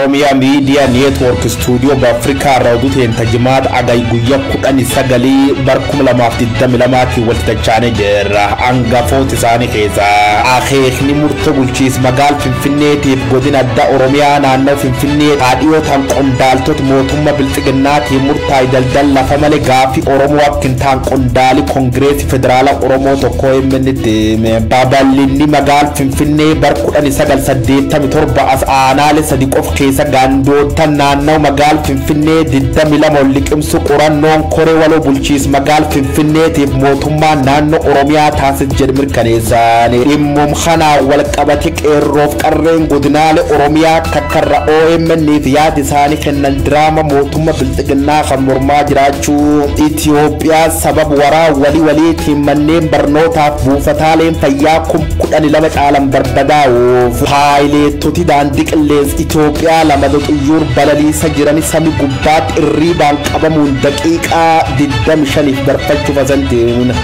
Oromiyaa Miidiyaa Neetwoork Istuudiyoo Afrikaa irraa oduu teenta jimaata agai guyyaa 19 bar 2022 walitti dachaanee jirra. Hangafoota isaanii keessaa akeekni murtoo bulchiinsa magaalaa Finfinneetiif godina addaa Oromiyaa naannoo Finfinnee haadhiyootaan qondaaltota mootummaa Bilxiginnaatiin murtaa'e daldala lafa malee gaaffii Oromoo akka hin taane qondaalii Koongireesii Federaalaa Oromoo tokko OMN'tti hime. Babal'inni magaalaa Finfinnee bar 1987 as aanaalee sadi qofa keessa gandoota naannoo magaalaa Finfinnee 22 ol liqimsu qorannoon koree waloo bulchiinsa magaalaa Finfinneetiif mootummaa naannoo Oromiyaa taasise jedhe mirkaneessan. Dhimmoom kanaan wal qabate qeerroof qarreen godinaalee Oromiyaa takkarra OMN fi yaada isaanii kennan diraama mootummaa Bilxiginnaa kan mormaa jiraachuu. Itoophiyaa sababa waraana walii waliitiin manneen barnootaaf buufataaleen fayyaa 12,000 caalan barbadaa'uuf paayileetoti daandii qilleensa Itoophiyaa lama xiyyoor balaliisa jiran samii gubbaatti irriibaan qabamuun daqiiqaa 25 barfachuuf asan deemuun.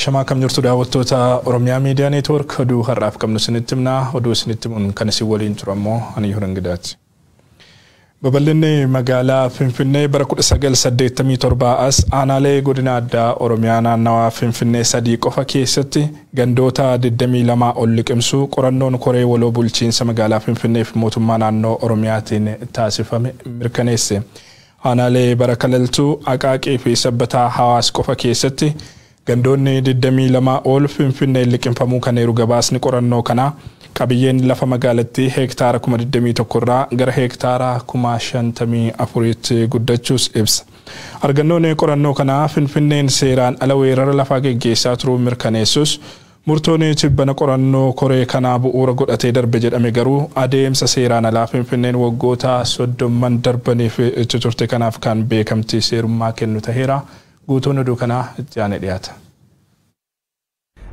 Shamaa kam jirtu daawwattoota Oromiyaa Miidiyaa Neetwoork oduu har'aaf qabnu isinitti himna. Oduu isinitti himuun kan isin waliin turu ammoo ani Yohan Gidaati. Babal'inni magaalaa Finfinnee bara 1987 as aanaalee godina addaa Oromiyaa naannawaa Finfinnee sadii qofa keessatti gandoota 22 ol liqimsuu qorannoon koree waloo bulchiinsa magaalaa Finfinnee fi mootummaa naannoo Oromiyaatiin taasifame mirkaneesse. Aanaalee bara kalaltuu Aqaaqii fi Sabbataa Hawaas qofa keessatti gandoonni 22 ol Finfinnee liqimfamuu kan eeru gabaasni qorannoo kanaa qabiyyeen lafa magaalattii heektaara 21,000 irraa gara heektaara 54,000tti guddachuus ibsa. Argannoon qorannoo kanaa Finfinneen seeraan ala weerara lafaa geggeessaa turuu mirkaneessus murtoon tibbana qorannoo koree kanaa bu'uura godhatee darbe jedhame garuu adeemsa seeraan alaa Finfinneen waggoota 30 darbaniif itti turte kanaaf kan beekamtii seerummaa kennu taheera. Guutuun oduu kanaa itti aanee dhiyaata.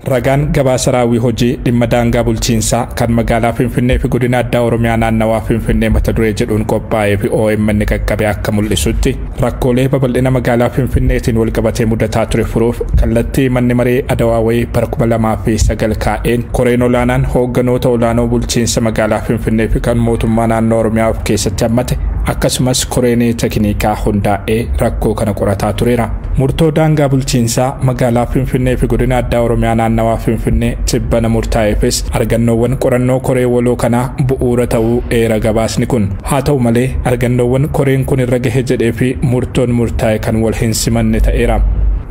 Ragaan gabaasa raawwii hojii dhimma daangaa bulchiinsaa kan magaalaa Finfinnee fi godina addaa Oromiyaa naannawaa Finfinnee mata duree jedhuun qophaa'ee fi OMN qaqqabe akka mul'isutti rakkoolee babal'ina magaalaa Finfinneetiin wal qabatee mudataa ture furuuf kallattii manni maree Adawaawayii bara 2009 kaa'een koreen olaanaan hoogganoota olaanoo bulchiinsa magaalaa Finfinnee fi kan mootummaa naannoo Oromiyaa of keessatti hammate akkasumas koreen tekniikaa hundaa'ee rakkoo kana qorataa tureera. Murtoo daangaa bulchiinsaa magaalaa Finfinnee fi godina addaa Oromiyaa naannawaa Finfinnee tibbana murtaa'eefis argannoowwan qorannoo koree waloo kanaa bu'uura ta'uu eera gabaasni kun. Haa ta'u malee argannoowwan koreen kun irra gahe jedhee fi murtoon murtaa'e kan wal hin simanne ta'eera.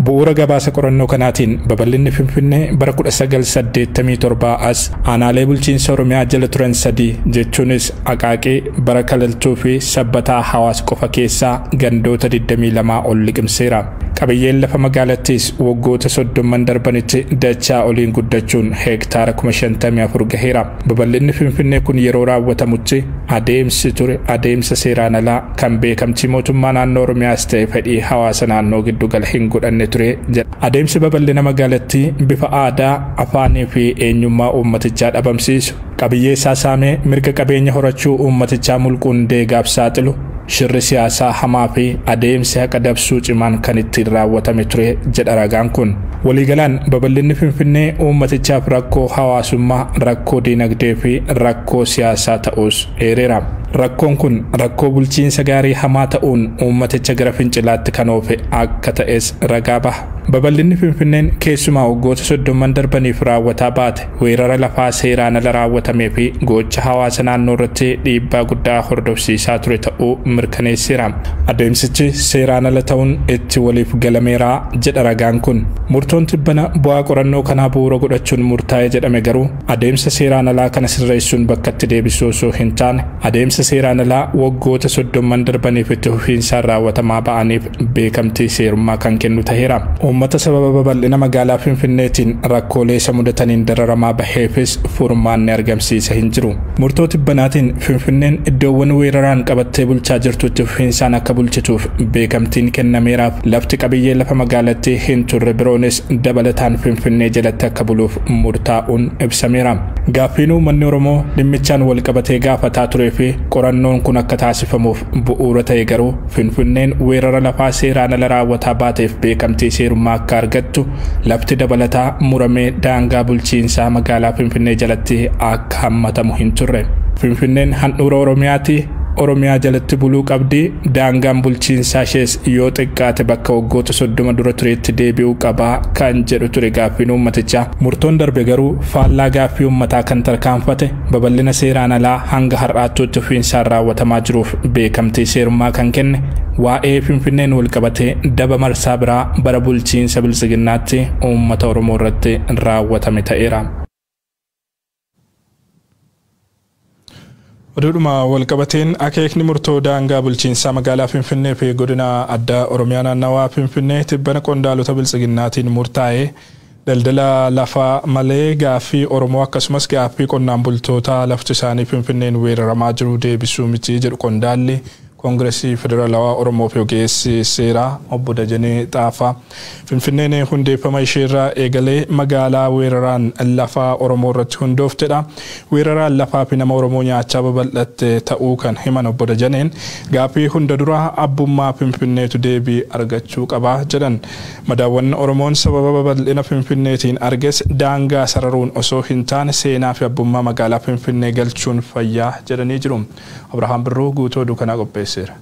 Bu'uura gabaasa qorannoo kanaatiin babal'inni Finfinnee bara 1987 as aanaalee bulchiinsa Oromiyaa jala turan sadii jechuunis Aqaaqii, bara kalaltuu fi Sabbataa Hawaas qofa keessaa gandoota 22 ol liqimseera. Qabiyyeen lafa magaalattiis waggoota 30 darbanitti dachaa oliin guddachuun heektaara 54,000 gaheera. Babal'inni Finfinnee kun yeroo raawwatamutti adeemsi ture adeemsa seeraan alaa kan beekamtii mootummaa naannoo Oromiyaas ta'e fedhii hawaasa naannoo giddugala hin godhanne ture jedha. Adeemsi babal'ina magaalattii bifa aadaa, afaanii fi eenyummaa uummatichaa dhabamsiisu, qabiyyee isaa saamee mirga qabeenya horachuu uummatichaa mulquun deegaaf saaxilu, shirri siyaasaa hamaa fi adeemsi haqa dabsuu cimaan kan ittiin raawwatame ture jedha ragaan kun. Waliigalaan babal'inni Finfinnee uummatichaaf rakkoo hawaasummaa, rakkoo diinagdee fi rakkoo siyaasaa ta'us eereera. Rakkoon kun rakkoo bulchiinsa gaarii hamaa ta'uun uummaticha gara fincilaatti kan oofe akka ta'es ragaa baha. Babal'inni Finfinneen keessumaa waggoota 30 darbaniif raawwataa baate weerara lafaa seeraan ala raawwatamee fi gocha hawaasa naannoo irratti dhiibbaa guddaa hordofsiisaa ture ta'uu mirkaneesseera. Adeemsichi seeraan ala ta'uun itti waliif galameera jedha ragaan kun. Murtoon tibbana bu'aa qorannoo kanaa bu'uura godhachuun murtaa'e jedhame garuu adeemsa seeraan alaa kana sirreessuun bakkatti deebisuu osoo hin taane adeemsa Adeemsa seeraan alaa waggoota 30 darbaniif itti fufiinsaan raawwatamaa ba'aniif beekamtii seerummaa kan kennu ta'eera. Uummata sababa babal'ina magaalaa Finfinneetiin rakkoolee isa mudataniin dararamaa baheefis furmaanni argamsiisa hin jiru. Murtoo tibbanaatiin Finfinneen iddoowwan weeraraan qabattee bulchaa jirtutti fufiinsaan akka bulchituuf beekamtiin kennameeraaf. Lafti qabiyyee lafa magaalattii hin turre biroonis dabalataan Finfinnee jalatti akka buluuf murtaa'uun ibsameera. Gaaffiin uummanni Oromoo dhimmichaan wal qabatee gaafataa turee fi qorannoon kun akka taasifamuuf bu'uura ta'e garuu Finfinneen weerara lafaa seeraan ala raawwataa baateef beekamtii seerummaa akka argattu lafti dabalataa muramee daangaa bulchiinsaa magaalaa Finfinnee jalatti akka hammatamu hin turre. Finfinneen handhuura Oromiyaati. Oromiyaa jalatti buluu qabdi. Daangaan bulchiinsaa ishees yoo xiqqaate bakka waggoota 30 dura tureetti deebi'uu qabaa kan jedhu ture gaaffiin uummatichaa. Murtoon darbe garuu faallaa gaaffii uummataa kan tarkaanfate babal'ina seeraan alaa hanga har'aattuutti fufiinsaan raawwatamaa jiruuf beekamtii seerummaa kan kenne waa'ee Finfinneen wal qabatee daba marsaa biraa bara bulchiinsa biltsiginnaatti uummata Oromoo irratti raawwatame ta'eera. Oduudhuma walqabateen akeekni murtoo daangaa bulchiinsaa magaalaa Finfinnee fi godina addaa Oromiyaa naannawaa Finfinnee tibbana qondaalota biltsiginnaatiin murtaa'ee daldala lafaa malee gaaffii Oromoo akkasumas gaaffii qonnaan bultootaa lafti isaanii Finfinneen weeraramaa jiru deebisuu miti jedhu qondaalli Koongireesii Federaalawaa Oromoo fi ogeessi seeraa obbo Dajanee Xaafaa. Finfinneen hundeeffama isheerraa eegalee magaalaa weeraraan lafaa Oromoo irratti hundooftedha. Weeraraan lafaa fi nama Oromoo nyaachaa babal'atte ta'uu kan himan obbo Dajaneen gaaffii hunda dura abbummaa Finfinneetu deebii argachuu qaba jedhan. Madaawwan Oromoon sababa babal'ina Finfinneetiin arges daangaa sararuun osoo hin taane seenaa fi abbummaa magaalaa Finfinnee galchuun fayyaa jedhanii jiru. Abrahaam Birruu guutuu oduu kanaa qopheesseera.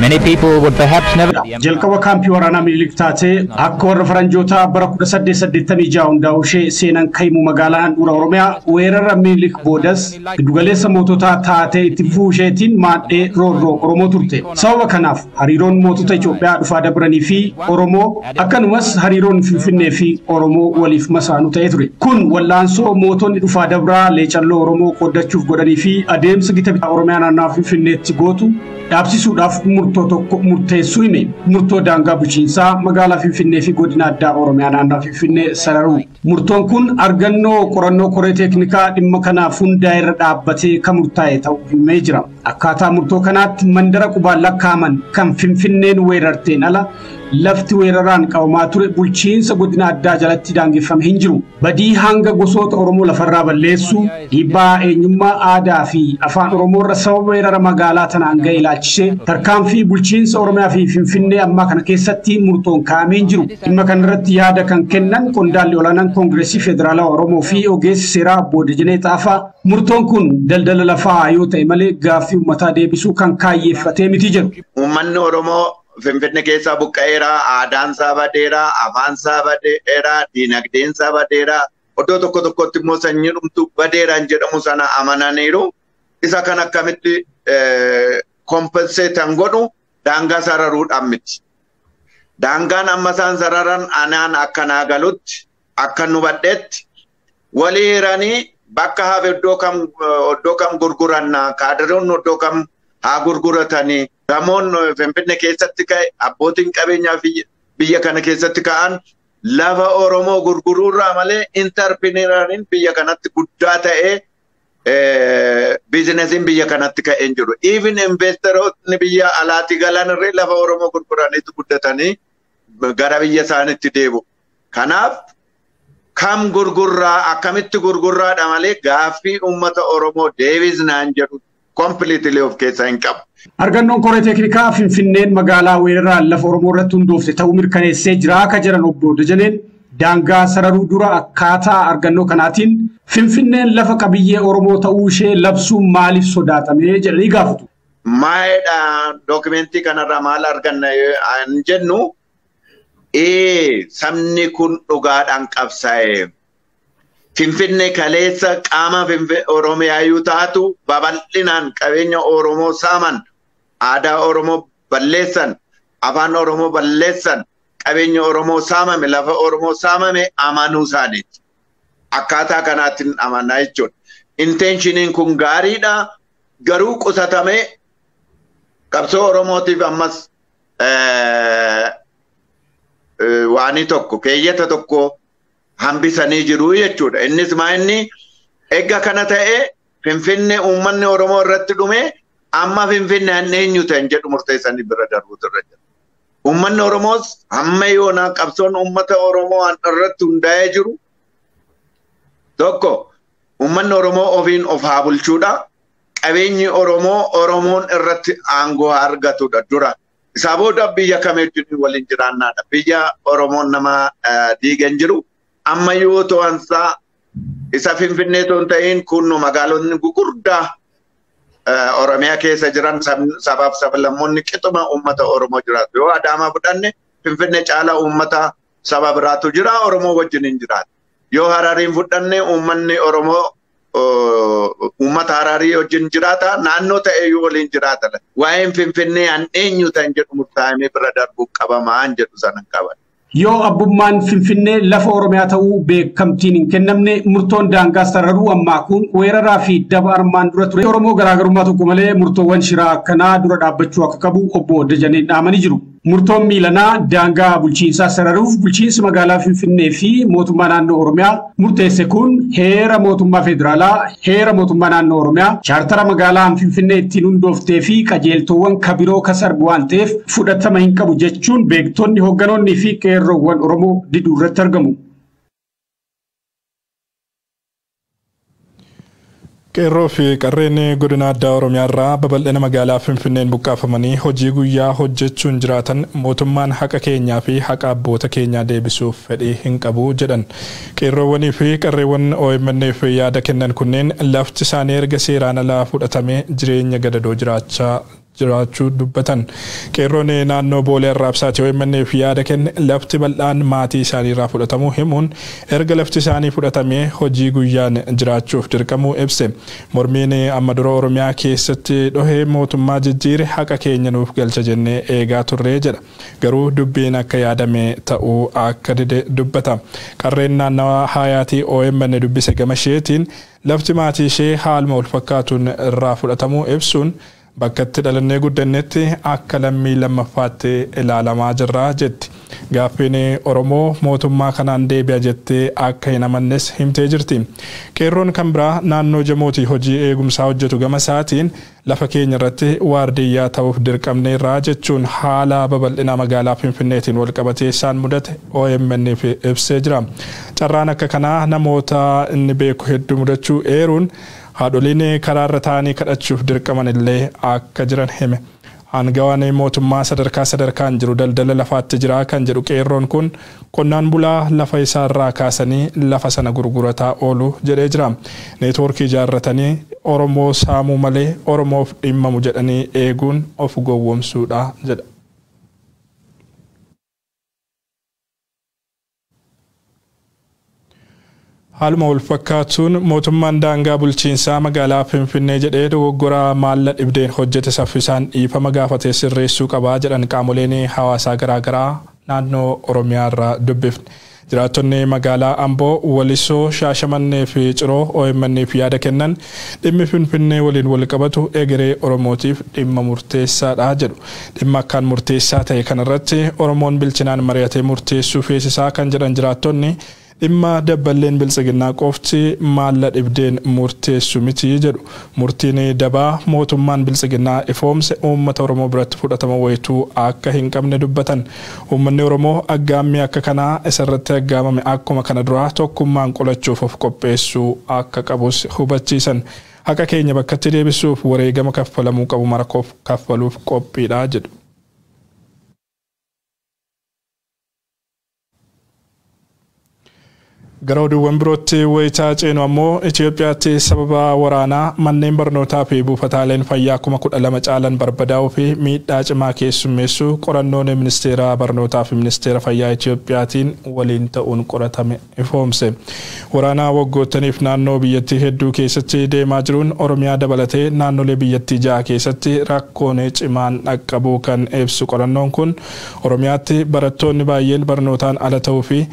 Many people would perhaps never. Jalqaba kaampii waraanaa Minilik taatee akka warra faranjootaa bara 1886 hundaa'uu ishee seenaan kaimu magaalaa handhuura Oromiyaa weerara Minilik boodas giddugaleessa moototaa taatee itti fufuu isheetiin maadhee roorroo Oromoo turte. Sababa kanaaf hariiroon mootota Itoophiyaa dhufaa dabranii fi Oromoo akkanumas hariiroon Finfinnee fi Oromoo waliif masaanuu ta'ee ture. Kun wallaansoo mootonni dhufaa dabraa leecalloo Oromoo qooddachuuf godhanii fi adeemsa gita bittaa Oromiyaa naannawaa Finfinneetti gootu dhaabsisuudhaaf murtoo tokko murteessuu hime. Murtoo daangaa bulchiinsaa magaalaa Finfinnee fi godina addaa Oromiyaa naannawaa Finfinnee sararuu. Murtoon kun argannoo qorannoo koree teeknikaa dhimma kanaaf hundaa'e irra dhaabbatee kan murtaa'e ta'uu himee jira. Akkaataa murtoo kanaatti mandara qubaan lakkaa'aman kan Finfinneen weerarteen ala lafti weeraraan qabamaa ture bulchiinsa godina addaa jalatti daangeffame hin jiru. Badii hanga gosoota Oromoo lafarraa balleessuu, dhiibbaa eenyummaa aadaa fi afaan Oromoo irra sababa weerara magaalaa tanaan ga'e ilaalchisee tarkaanfii bulchiinsa Oromiyaa fi Finfinnee ammaa kana keessatti murtoon kaa'amee hin jiru. Dhimma kanarratti yaada kan kennan qondaalli olaanaan Koongireesii Federaalawaa Oromoo fi ogeessi seeraa obbo Dajanee Xaafaa murtoon kun daldala lafaa yoo ta'e malee gaaffii uummataa deebisuu kan kaayyeeffatee miti jedhu. Uummanni Oromoo Finfinnee keessaa buqqa'eera, aadaan isaa badeera, afaan isaa badeera, diinagdeen isaa badeera. Iddoo tokko tokkotti immoo sanyii dhumtu badeeraan jedhamu sana amananiiru. Isa kan akkamitti kompenseetan godhu daangaa sararuudhaan miti. Daangaan amma isaan sararan anaan akka naa galutti, akka nu badheetti walii hiranii bakka hafe iddoo kam gurguranna, kaadiroonni iddoo kam haa gurguratanii. Gamoon Finfinnee keessatti ka'e abbootiin qabeenyaa biyya kana keessatti ka'an lafa Oromoo gurguruurraa malee intarpiriinariin biyya kanatti guddaa ta'ee biizinesiin biyya kanatti ka'ee hin jiru. Even investeroonni biyya alaatti galan irree lafa Oromoo gurguraniitu guddatanii gara biyya isaaniitti deebi'u. Kanaaf kam gurgurraa akkamitti gurgurraadha malee gaaffii uummata Oromoo deebisnaan jedhu completely of keessaa hin qabu. Argannoon koree teeknikaa Finfinneen magaalaa weeraraan lafa Oromoo irratti hundoofte ta'uu mirkaneessee jira akka jedhan obbo Dajaneen daangaa sararuu dura akkaataa argannoo kanaatiin Finfinneen lafa qabiyyee Oromoo ta'uu ishee labsuun maaliif sodaatame jedhanii gaafatu. Maayidha dookimentii kanarraa maal arganna hin jennu sabni kun dhugaadhaan qabsaa'e. Finfinnee kaleessa qaama Oromiyaayyuu taatu babal'inaan qabeenya Oromoo saaman, aadaa Oromoo balleessan, afaan Oromoo balleessan, qabeenya Oromoo saamame, lafa Oromoo saamame amanuu isaaniiti. Akkaataa kanaatiin amanaa jechuudha. Inteenshiniin kun gaariidha. Garuu qusatamee qabsoo Oromootiif ammas waanii tokko keeyyata tokko hambisanii jiru jechuudha. Innis maa inni eegga kana ta'ee Finfinnee uummanni Oromoo irratti dhume amma Finfinnee hanna eenyu ta'an jedhu murteessanii bira darbuutu irra jira. Uummanni Oromoos hamma yoonaa qabsoon uummata Oromoo irratti hundaa'ee jiru tokko uummanni Oromoo ofiin of haa bulchuudha. Qabeenyi Oromoo Oromoon irratti aangoo haa argatudha dura. Isaa booda biyya kamiiyyuu waliin jiraannaadha. Biyya Oromoon nama diigan jiru. Amma yoo to'ansaa isa Finfinnee otoo hin ta'in kunnu magaalonni gugurdaa Oromiyaa keessa jiran sabaaf sablammoonni qixuma uummata Oromoo jiraatu. Yoo Adaamaa fudhanne Finfinnee caalaa uummata saba biraatu jira Oromoo wajjin hin jiraatu. Yoo Harariin fudhanne uummanni Oromoo uummata Hararii wajjin jiraata naannoo ta'eyyuu waliin jiraata. Waa'een Finfinnee an eenyu ta'an jedhu murtaa'amee bira darbuu qabamaan jedhu sana qaban. Yoo abbummaan Finfinnee lafa Oromiyaa ta'uu beekamtiin hin kennamne murtoon daangaa sararuu ammaa kun weeraraa fi daba armaan dura ture. Oromoo garaagarummaa tokko malee murtoowwan shiraa akkanaa dura dhaabbachuu akka qabu obbo Dajaneen dhaamanii jiru. Murtoon miilanaa daangaa bulchiinsaa sararuuf bulchiinsi magaalaa Finfinnee fi mootummaa naannoo Oromiyaa murteesse kun heera mootummaa federaalaa, heera mootummaa naannoo Oromiyaa, chaartara magaalaa Finfinnee ittiin hundooftee fi qajeeltowwan kabiroo kasarbu waan ta'eef fudhatama hin qabu jechuun beektonni hoogganoonni fi qeerroowwan Oromoo diduu irratti argamu. Qeerroo fi qarreen godina addaa Oromiyaa irraa babal'ina magaalaa Finfinneen buqqaafamanii hojii guyyaa hojjechuun jiraatan mootummaan haqa keenyaa fi haqa abboota keenyaa deebisuuf fedhii hin qabu jedhan. Qeerroowwanii fi qarreewwan OMN'f yaada kennan kunneen lafti isaanii erga seeraan alaa fudhatamee jireenya gadadoo jiraachuu dubbatan. Qeerroon naannoo Boolee Arraabsaati OMN'f yaada kenne lafti bal'aan maatii isaanii irraa fudhatamuu himuun erga lafti isaanii fudhatamee hojii guyyaan jiraachuuf dirqamuu ibse. Mormiin amma dura Oromiyaa keessatti dhohee mootummaa jijjiire haqa keenya nuuf galcha jennee eegaa turree jedha. Garuu dubbiin akka yaadame ta'uu akka dide dubbata. Qarreen naannawaa Hayaatii OMN dubbise gama isheetiin lafti maatii ishee haaluma wal fakkaatuun irraa fudhatamuu ibsuun bakka itti dhalannee guddannetti akka lammii lammaffaatti ilaalamaa jirra jetti. Gaaffiin Oromoo mootummaa kanaan deebi'a jettee akka hin amannes himtee jirti. Qeerroon kan biraa naannoo Jamootii hojii eegumsaa hojjetu gama isaatiin lafa keenya irratti waardiyyaa ta'uuf dirqamneerra jechuun haala babal'ina magaalaa Finfinneetiin wal qabatee isaan mudate OMN'f ibsee jira. Carraan akka kanaa namoota inni beeku hedduu mudachuu eeruun haadholiin karaarra taa'anii kadhachuuf dirqaman illee akka jiran hime. Aangawaan mootummaa sadarkaa sadarkaan jiru daldala lafaatti jira kan jedhu qeerroon kun qonnaan bulaa lafa isaarraa kaasanii lafa sana gurgurataa oolu jedhee jira. Neetwoorkii ijaarratanii Oromoo saamuu malee Oromoof dhimmamu jedhanii eeguun of gowwoomsuudha jedha. Haaluma wal fakkaatuun mootummaan daangaa bulchiinsaa magaalaa Finfinnee jedhee dogoggora maalla dhibdeen hojjete saffisaan dhiifama gaafatee sirreessuu qabaa jedhan qaamoleen hawaasaa garaagaraa naannoo Oromiyaa irraa dubbifne. Jiraattonni magaalaa Amboo, Walisoo, Shaashamannee fi Ciroo OMN'f yaada kennan dhimmi Finfinnee waliin wal qabatu egeree Oromootiif dhimma murteessaadha jedhu. Dhimma akkaan murteessaa ta'e kanarratti Oromoon bilchinaan mari'atee murteessuu feesisaa kan jedhan jiraattonni dhimma dabballeen biltsiginnaa qofti maalla dhibdeen murteessu miti jedhu. Murtiin dabaa mootummaan biltsiginnaa ifoomse uummata Oromoo biratti fudhatama wayituu akka hin qabne dubbatan. Uummanni Oromoo aggaammii akka kanaa isarratti aggaamame akkuma kana duraa tokkummaan qolachuuf of qopheessuu akka qabus hubachiisan. Haqa keenya bakkatti deebisuuf wareegama kaffalamuu qabu mara kaffaluuf qophiidha jedhu. Gara oduuwwan birootti wayitaa ceenu ammoo Itoophiyaatti sababa waraanaa manneen barnootaa fi buufataaleen fayyaa 12,000 caalan barbadaa'uu fi miidhaa cimaa keessummeessuu qorannoon ministeera barnootaa fi ministeera fayyaa Itoophiyaatiin waliin ta'uun qoratame ifoomse. Waraanaa waggootaniif naannoo biyyattii hedduu keessatti deemaa jiruun Oromiyaa dabalatee naannolee biyyattii 6 keessatti rakkoon cimaan dhaqqabuu kan ibsu qorannoon kun Oromiyaatti barattoonni baay'een barnootaan ala ta'uu fi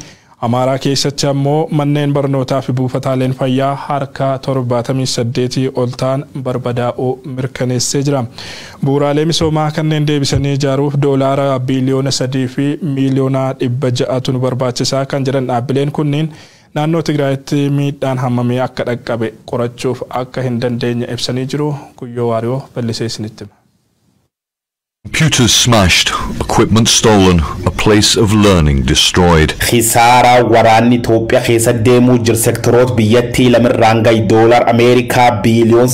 Amaaraa keessatti ammoo manneen barnootaa fi buufataaleen fayyaa harka 78 ol ta'an barbadaa'uu mirkaneessee jira. Bu'uuraalee misoomaa kanneen deebisanii ijaaruuf $3 biliyoona 3 fi miiliyoona 600tu nu barbaachisaa kan jedhan dhaabbileen kunniin, naannoo Tigraayitti miidhaan hammamii akka dhaqqabe qorachuuf akka hin dandeenye ibsanii jiru. Guyyoo Waariyoo bal'isee isinitti hima. Computers smashed, equipment stolen, a place of learning destroyed. Kisaaraa waraanni Itoophiyaa keessa deemuu jiru sektoroota biyyattii lamirraan gahi $3 biliyoon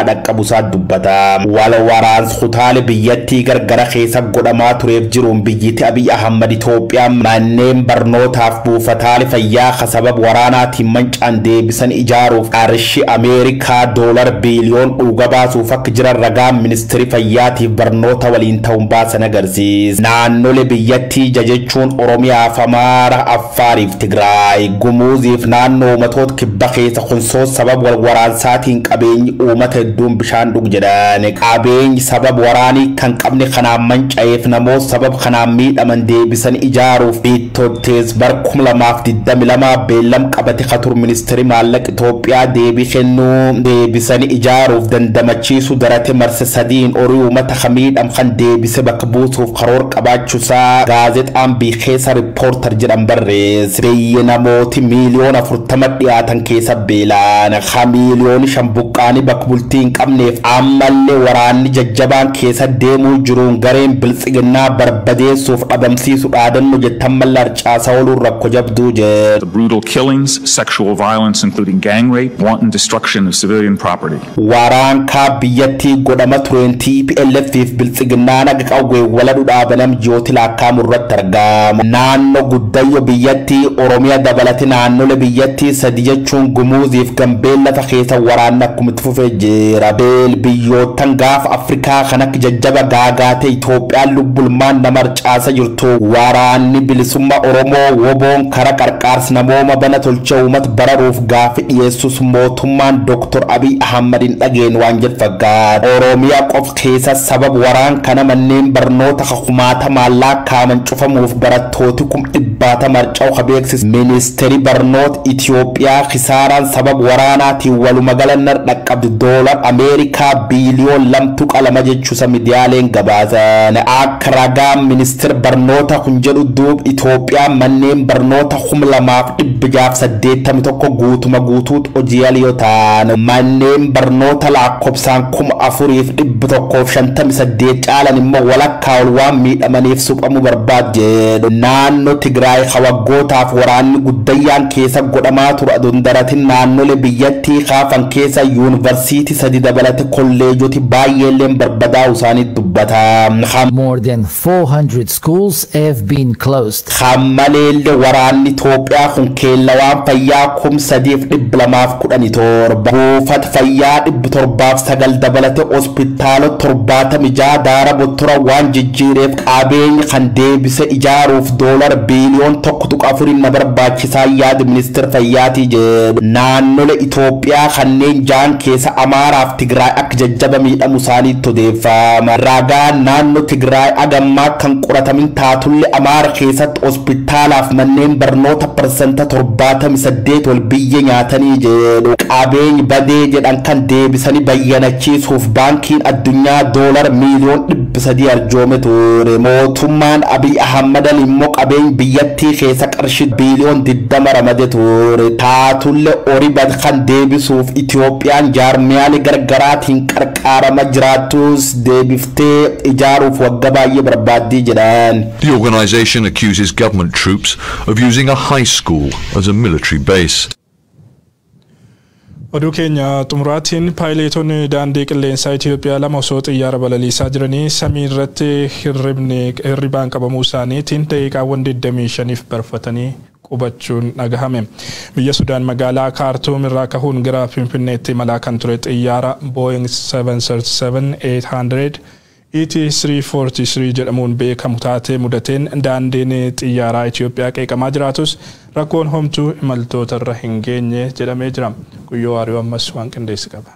dhaqqabusaa dubbata. Wal waraansi kutaalee biyyattii gargara keessa godhamaa tureef jiruun biyyatti Abiy Ahmad Itoophiyaa manneen barnootaaf buufataalee fayyaa sababa waraanaatiin mancaan deebisan ijaaruuf qarshii Ameerikaa doolar biiliyoon dhuga baasuuf akka jiran ragaan ministeerii fayyaatiif barnoota waliin ta'uun baasan agarsiisa. Naannolee biyyattii jajechuun Oromiyaaf, Amaara, Affaariif Tigraay, Gumuuziif naannoo uummatoota kibba keessa kunsoo sababa wal waraansaatiin qabeenyi uummata hedduun bishaan dhug jedhan. Qabeenyi sababa waraanii kan qabne kanaan manca'eef namoota sababa kanaan miidhaman deebisan ijaaruuf Biittottees bar 2022 beellam qabate katur ministeerri maallaqa Itoophiyaa deebii kennuu deebisanii ijaaruuf dandamachiisu darate marse sadiin horii uummata kamiidham kan deebise bakka buusuuf karoora qabaachuusaa gaazexaan Biikeessa Riippoortar jedhan barreesse. Biyyi namooti miiliyoona 40 dhiyaatan keessa beelaan ha miiliyoona 5 buqqaanii bakka bultii hin qabneef ammallee waraanni jajjabaan keessa deemuu jiruun gareen biltsiginnaa barbadeessuuf dhabamsiisu dhaadannoo jettan mallarcaasaa ooluun rakkoo jabduu jedhu. The brutal killings, sexual violence, including gang rape, wanton destruction of civilian property. Waraan kaaba biyyattii godhama tureen TPLF fi biltsiginnaan akka qawwee waladhu dhaabanam ji'ooti lakkaa'amu irratti argamu. Naannoo guddayyo biyyattii Oromiyaa dabalate naannolee biyyattii sadi jechuun Gumuuziif Gambeella lafa keessa waraanni akkuma itti fufee jira. Beel biyyoottan gaafa Afrikaa kan akka jajjaba gaagaatee Itoophiyaan lubbulmaan nama harcaasa jirtu, waraanni bilisummaa Oromoo woboon kara qarqaarsi namooma bana tolchee uummata bararuuf gaafi dhiyeessus mootummaan Dr. Abiy Ahmad hin dhageen waan jedhu fakkaata. Oromiyaa qof keessa sababa waraan kana manneen barnoota kumaatamaan lakkaa'aman cufamuuf barattooti 100,000 harca'u ka beeksise ministeerri barnoota Itoophiyaa, kisaaraan sababa waraanaatiin waluma galannar dhaqqabdi $2.2 biliyoon jechuusa miidiyaaleen gabaasan. Akka ragaan ministeera barnoota kun jedhu duub Itoophiyaan manneen barnoota 2681 guutuma guutuutti hojii ala yoo ta'an, manneen barnoota lakkoofsaan 4158 caalan immoo walakkaa ol waan miidhamaniif suphamuu barbaad jedhu. Naannoo Tigraay waggootaaf waraanni guddayyaan keessa godhamaa ture aduun daratin naannolee biyyattii kaafan keessa yuunivarsiitii sadi dabalate kolleejoti baay'eelleen barbadaa'u isaanii dubbata. More than 400 schools have been closed. Hammaleellee waraanni Itoophiyaa kun keellawaan fayyaa 3217, buufata fayyaa 709 dabalate hospitaalota 76 daara bottora waan jijjiireef qabeenya kan deebise ijaaruuf $1.4 biliyoon na barbaachisaa yaada ministeera fayyaatii jedhu. Naannolee Itoophiyaa kanneen jaan keessa Amaaraaf Tigraay akka jajjaba miidhamu isaaniitti odeeffama. Ragaan naannoo Tigraay agammaa kan qoratamin taatullee, Amaara keessatti hospitaalaaf manneen barnoota 78% ol biyya nyaatanii jedhu. Qabeenyi badee jedhan kan deebisanii bayyanachiisuuf baankiin addunyaa $300 miiliyoon arjoome ture. Mootummaan Abiy Ahmad immoo qabeenya biyyattii keessa qarshii 20 biliyoon ramade ture. Taatullee horii bad kan deebisuuf Itoophiyaan jaarmiyaalee gargaraatiin qarqaarama jiraattus deebiftee ijaaruuf waggaa baay'ee barbaaddii jedhan. The organization accuses government troops of using a high school as a military base. Oduu keenya xumuraatiin, paayileetonni daandii qilleensaa Itoophiyaa lama osoo xiyyaara balaliisaa jiranii samii irratti hirribaan qabamuu isaaniitiin daqiiqaawwan 25f barfatanii qubachuun dhagahame. Biyya Sudaan magaalaa Kaartuum irraa kahuun gara Finfinneetti imalaa kan ture xiyyaara Boeing 737-800 ET343 jedhamuun beekamu taatee mudateen daandiin xiyyaaraa Itoophiyaa qeeqamaa jiraatus, rakkoon homtuu imaltoota irra hin geenye jedhamee jira. Guyyoo Waariyoo ammas waan qindeessi qaba.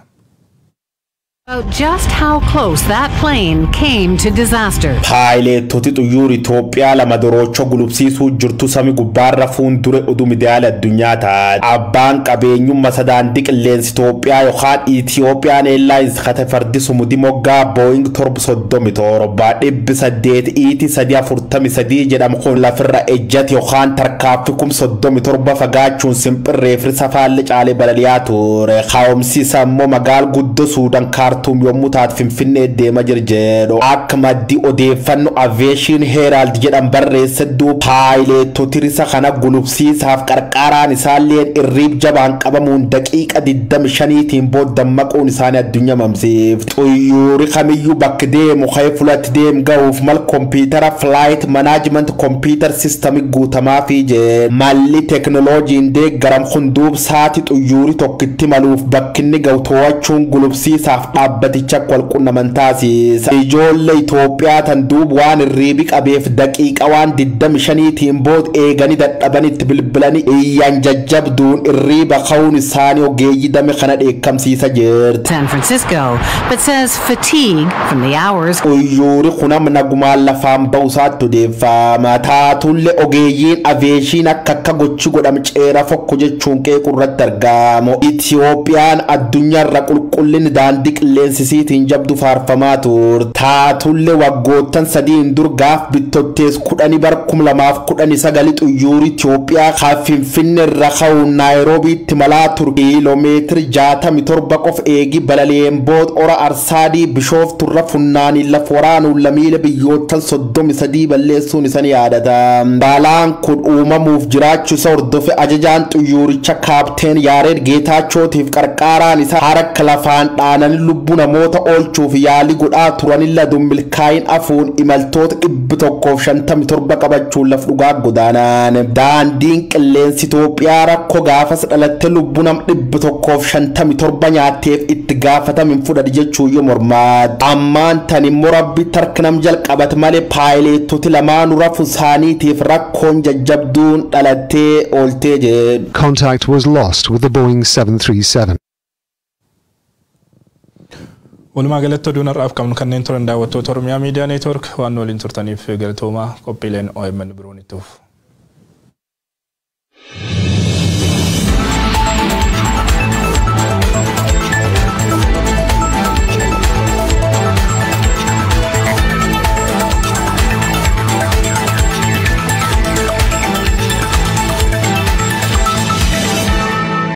About just how close that plane came to disaster. Paayileetoti xuyyoor Itoophiyaa lama doroochoo gulubsiisuu jirtu sami gubbaarra fuuldure oduu miidiyaale addunyaa taate. Abbaan qabeenyummaa sadaandii qilleensi Itoophiyaa yookaan Ethiopian Airlines kate fardi sumudi moggaa Boeing 737 800 ET 343 jedhamu kun lafirra ejjate yookaan tarkaaffii 37,000 fagaachuun simpirreef risa faalli caalee balali'aa ture. Kaa'umsi isaa immoo magaal guddoo Suudaan Kaartuum yommuu taate Finfinnee deema jira jedhu. Akka maddi odeeffannoo Aviation Herald jedhan barreesseddu paayileetoti risa kana gulubsiisaaf qarqaraan isaalleen irriib jabaan qabamuun daqiiqa 25tiin booda dammaquun isaanii addunyaa mamsiif. Xuyyoori kamiyyuu bakki deemu ka'ee fulatti deemu gahuuf mal kompiitara flight management computer system guutamaa fi jedhe. Malli teekinooloojiin deeggaram hunduub saati xuyyoori tokkitti maluuf bakki inni gahu to'achuun gulubsiisaaf dhaabbaticha wal qunnaman taasisa. Ijoollee Itoophiyaa tan duub waan irriibi qabeef daqiiqa waan 25tiin booda eeganii dadhabanitti bilbilanii iyyaan jajjabduun irriiba ka'uun isaanii ogeeyyii dame kana dheekkamsiisa jirti. San Francisco, but says fatigue from the hours Xuyyoori kun nagumaan lafaan ba'usaatti odeeffama. Taatullee ogeeyyiin aviation akka akka gochi godham ceera fokko jechuun qeequ irratti argamu. Itiyoophiyaan addunyaarra qulqullinni daandii qilleensisiitiin jabdu faarfamaa turte. Taatullee waggoottan sadiin dur gaaf bittottees 10 bar 2019 xuyyoori Itiyoophiyaa kan Finfinnee irra ka'uun Naayiroobiitti malaa ture kiiloomeetiri 67 qofa eegi balali'een booda ora Arsaadii Bishoofturra funnaaniin lafa waraanuun lamiilee biyyoottan 33 balleessuun isaan yaadata. Balaan kun uumamuuf jiraachuu isa hordofe ajajaan xuyyooricha kaapteen Yaareed Geetaachootiif qarqaaraan isaa harka lafaan dhaananii lubbuu namoota oolchuuf yaalii godhaa turanilla milkaa'in afuun imaltoota 157 qabachuun laf dhugaa godaanaan. Daandiin qilleensi Itoophiyaa rakkoo gaafas dhalatte lubbuu nam 157 nyaatteef itti gaafatamin fudhate jechuu yoo mormaat. Ammaan tan immoo rabbi tarka nam jalqabate malee paayileetoti lamaanuu rafu isaaniitiif rakkoon jajjabduun dhalattee ooltee jedhu. Contact was lost with the Boeing 737. Walumaa galatti oduun har'aaf qabnu kanneen turan. Daawwattoota Oromiyaa Miidiyaa Neetwoork, waan waliin turtaniif galatoomaa. Qophiileen OMN biroon itti fufu.